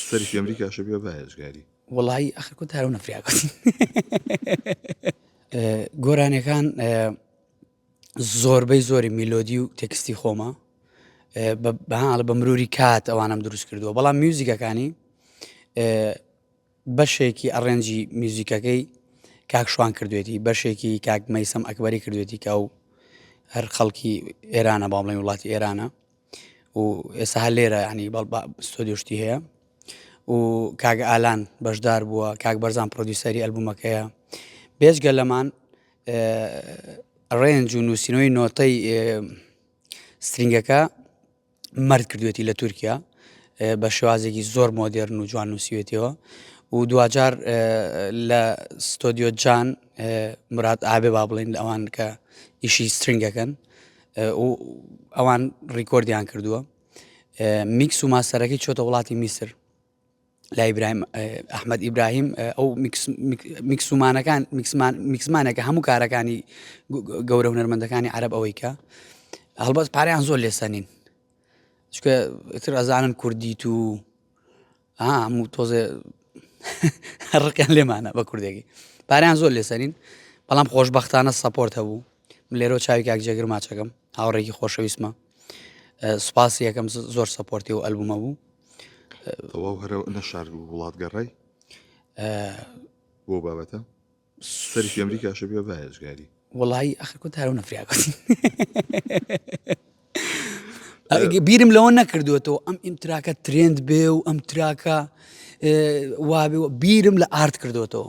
سەرفی ئەمریکاشە بێ بایەجگاری. وەڵایی ئەخر کورد هەرو نەفریاکەوتین. گۆرانیەکان زۆربەی زۆری میلۆدی و تێکستی خۆمە بەهاڵ بە مروری کات ئەوانم دروست کردووە بەڵام میوزیکەکانی بەشێکی arrange ی میوزیکەکەی کاک شوان کردوێتی بەشێکی کاک مەیسەم ئەکبەری کردوێتی کە ئەو هەر خەڵکی ئێرانە با بڵێن وڵاتی ئێرانە و ئێستا هەر لێرە ینی ستۆدیۆ شتی هەیە و کاک ئالان بەشدار بووە کاک بەرزان producer ی ئەلبومەکەیە بێجگە لەمان arrange و نووسینەوەی نۆتەی string ەکە مەرد کردوێتی لە تورکیا بە شێوازێکی زۆر مۆدێرن و جوان نووسیوێتەوە و دواجار لە ستۆدیۆ جان مراد ئابێ با بڵین لە ئەوان کە ئیشی string ەکەن و ئەوان record یان کردووە mix و master ەکەی چۆتە وڵاتی میسر لای ئیبراهیم ئەحمد ئیبراهیم ئەو میکسومانەکان میکسمانێکە هەموو کارەکانی گەورە هونەرمەندەکانی عرب ئەوەی کە هەڵبەت پاریان زۆر لێسەنین چکە تر ئەزانن کوردیت و هەموو تۆزێ ڕقیان لێمانە بە کوردێکی پاریان زۆر لێسەرین بەڵام خۆشببختانە support هەبوو من لێرەوە چاوی کاک جێگر ماچەکەم هاوڕێکی خۆشەویستمە سوپاسی یەکەم زۆر support ی و ئەلبومە بوو تەواو هەرە نەشار وڵات گەڕای بۆ بابەتە سەرفی ئەمریکاشە بێ بایەجگاری وڵی ئەخر کورد هەرو نەفریاکەوتین بیرم لەوە نەکردوێتەوە ئەم ئیم track ە trend بێ و ئەم track ە وابێ بیرم لە ئارت کردوێتەوە.